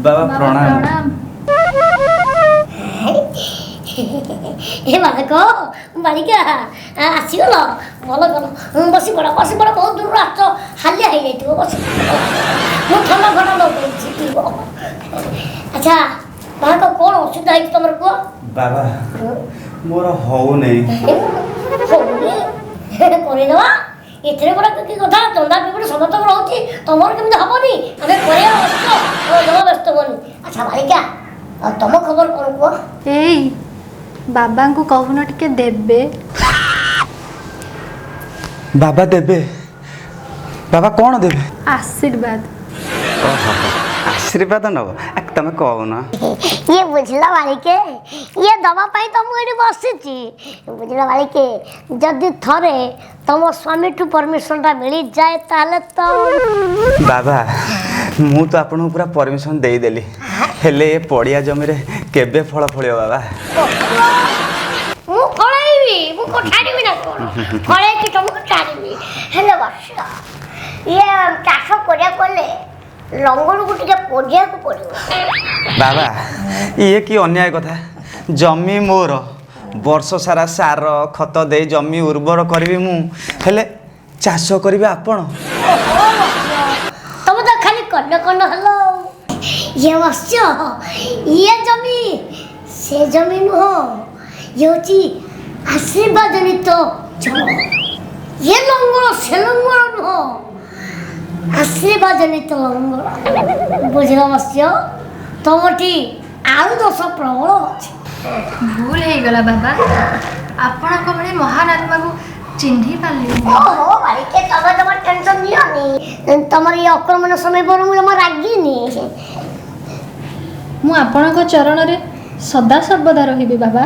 ବାବା ପ୍ରଣାମ। ଏ ବାଳକ ବାଳିକା, ଆସିଗଲ, ଭଲ କଲ। ବସି ପଡ଼, ବସି ପଡ଼। ବହୁତ ଦୂରରୁ ଆସିଛ, ହାଲିଆ ହେଇଯାଇଥିବ। ବସି, ମୁଁ ଥଣ୍ଡା ଫଣ୍ଡା ଲଗେଇଛି, ପିଇବ। ଆଚ୍ଛା ବାଳକ, କ'ଣ ଅସୁବିଧା ହେଇଛି ତମର, କୁହ। ବାବା, ମୋର ହଉନାହିଁ। ହଉନି? କରିଦେବା, ଏଥିରେ ଗୋଟେ କି କଥା? ଚନ୍ଦା ପିମ୍ପୁଡ଼ି ସମସ୍ତଙ୍କର ହଉଛି, ତମର କେମିତି ହବନି? ଆମେ କରିବା, ଅଛ, ଜମା ବ୍ୟସ୍ତ ହୁଅନି। ଆଚ୍ଛା ବାଳିକା, ଆଉ ତମ ଖବର କ'ଣ କୁହ? ଏଇ, ବାବାଙ୍କୁ କହୁନ ଟିକେ ଦେବେ। ବାବା ଦେବେ? ବାବା କ'ଣ ଦେବେ? ଆଶୀର୍ବାଦ। ଓହୋ, ଆଶୀର୍ବାଦ ନବ? ତମେ କହୁନ। ଇଏ ବୁଝିଲ ବାଳିକେ, ଇଏ ଦବା ପାଇଁ ତ ମୁଁ ଏଠି ବସିଛି। ବୁଝିଲ ବାଳିକେ, ଯଦି ଥରେ ତମ ସ୍ୱାମୀଠୁ ପରମିଶନଟା ମିଳିଯାଏ ତାହେଲେ ତ ବାବା, ମୁଁ ତ ଆପଣଙ୍କୁ ପୁରା ପରମିଶନ ଦେଇଦେଲି, ହେଲେ ଏ ପଡ଼ିଆ ଜମିରେ କେବେ ଫଳ ଫଳିବ ବାବା? ମୁଁ ଫଳେଇବି। ମୁଁ କଣ ଛାଡ଼ିବି ନା କ'ଣ? ଫଳେଇକି ତମକୁ ଛାଡ଼ିବି। ହେଲେ ବର୍ଷ ଇଏ ଚାଷ କରିବାକୁ ହେଲେ ଲଙ୍ଗଳକୁ ଟିକେ ପୋଡ଼ିବାକୁ ପଡ଼ିବ। ବାବା, ଇଏ କି ଅନ୍ୟାୟ କଥା? ଜମି ମୋର, ବର୍ଷ ସାରା ସାର ଖତ ଦେଇ ଜମି ଉର୍ବର କରିବି ମୁଁ, ହେଲେ ଚାଷ କରିବେ ଆପଣ? ତମେ ତ ଖାଲି କନ୍ନ କନ୍ନ ହେଲ। ଇଏ ବସିଛ, ଇଏ ଜମି ସେ ଜମି ନୁହଁ, ଇଏ ହେଉଛି ଆଶୀର୍ବାଦ ଜନିତ ଜଳ। ଇଏ ଲଙ୍ଗଳ ସେ ଲଙ୍ଗଳ ନୁହଁ, ଆଶୀର୍ବାଦ ଜନିତ ଲଙ୍ଗଳ। ବୁଝିଲ ବତ୍ସ୍ୟ, ତମଠି ଆଳୁ ଦୋଷ ପ୍ରବଳ ଅଛି। ଭୁଲ ହେଇଗଲା ବାବା, ଆପଣଙ୍କ ଭଳି ମହାନ ଆତ୍ମାକୁ ଚିହ୍ନି ପାରିଲିନି। ଓହୋ ବାଳିକେ, ତମେ ତମର ଟେନସନ୍ ନିଅନି। ତମର ଏଇ ଆକ୍ରମଣ ସମୟ ପରେ ମୁଁ ଜମା ରାଗିନି। ମୁଁ ଆପଣଙ୍କ ଚରଣରେ ସଦା ସର୍ବଦା ରହିବି ବାବା।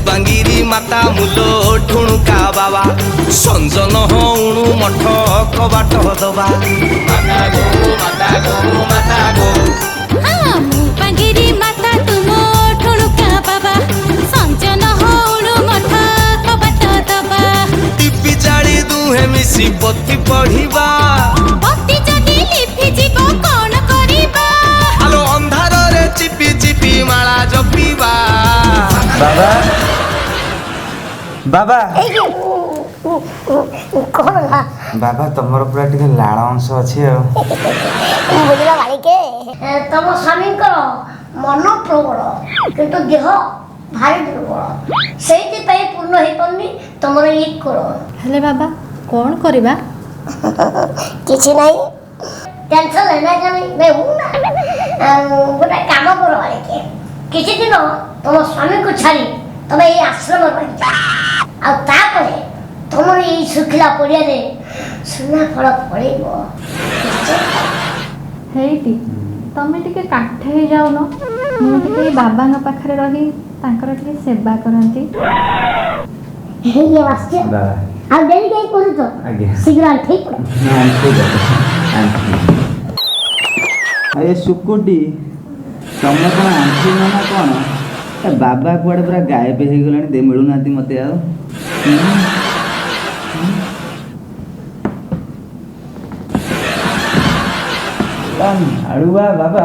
ବାଙ୍ଗିରି ମାତା ମୁଲ ଠୁଣୁକା ବାବା, ସଞ୍ଜନ ହଉଣୁ ମଠ କବାଟ ଦବା। ମାତା ଗୋ, ମାତା ଗୋ, ମାତା ଗୋ। ମୁଁ ବାଙ୍ଗିରି ମାତା ତୁମ ଠୁଣୁକା ବାବା, ସଞ୍ଜନ ହଉଣୁ ମଠ କବାଟ ଦବା। ଟିପି ଜାଳି ଦୁହେଁ ମିଶି ପୋଥି ପଢିବା। ବତି ଯଦି ଲିଭିଯିବ କଣ କରିବା? ଆଲୋ, ଅନ୍ଧାରରେ ଚିପି ଚିପି ମାଳା ଜପିବା। ବାବା, ବାବା। ଏଇ କଣ ହେଲା? ବାବା, ତମର ପୁରା ଟିକେ ଲାଳ ଅଂଶ ଅଛି ଆଉ। ବୁଝିଲ ବାଳିକେ, ତମ ସ୍ୱାମୀଙ୍କର ମନ ପ୍ରବଳ କିନ୍ତୁ ଦେହ ଭାରି ଦୁର୍ବଳ, ସେଇଥିପାଇଁ ପୂର୍ଣ୍ଣ ହେଇପାରୁନି ତମର ଏଇ କୋଳ। ହେଲେ ବାବା, କ'ଣ କରିବା? କିଛି ନାହିଁ, ଟେନସନ୍ ନା ନାଇଁ ମୁଁ ନା। ଗୋଟେ କାମ କର ବାଳିକେ, କିଛି ଦିନ ତମ ସ୍ୱାମୀଙ୍କୁ ଛାଡ଼ି ତମେ ଏଇ ଆଶ୍ରମ ରହିଯାଅ, ଆଉ ତାପରେ ତମର ଏଇ ଶୁଖିଲା ପଡ଼ିଆରେ ସୁନା ଫଳ ଫଳିବ। ହେଇଟି, ତମେ ଟିକେ କାଠ ହେଇଯାଉନ, ମୁଁ ଟିକେ ଏଇ ବାବାଙ୍କ ପାଖରେ ରହି ତାଙ୍କର ଟିକେ ସେବା କରନ୍ତି। ଇଏ ବତ୍ସ୍ୟ, ବାବା। ଆଉ ଡେରି କାହିଁ କରୁଛ? ଆଜ୍ଞା। ଶୀଘ୍ର ଆଣ୍ଠେଇ ପଡ଼। ଆରେ ସୁକୁଟି, ତମେ କ'ଣ ଆଣ୍ଠେଇନ ନା କ'ଣ? ଏ ବାବା କୁଆଡ଼େ ପୁରା ଗାୟବ ହେଇଗଲାଣି, ଦେ ମିଳୁନାହାନ୍ତି ମୋତେ ଆଉ। ଆଳୁଆ ବାବା।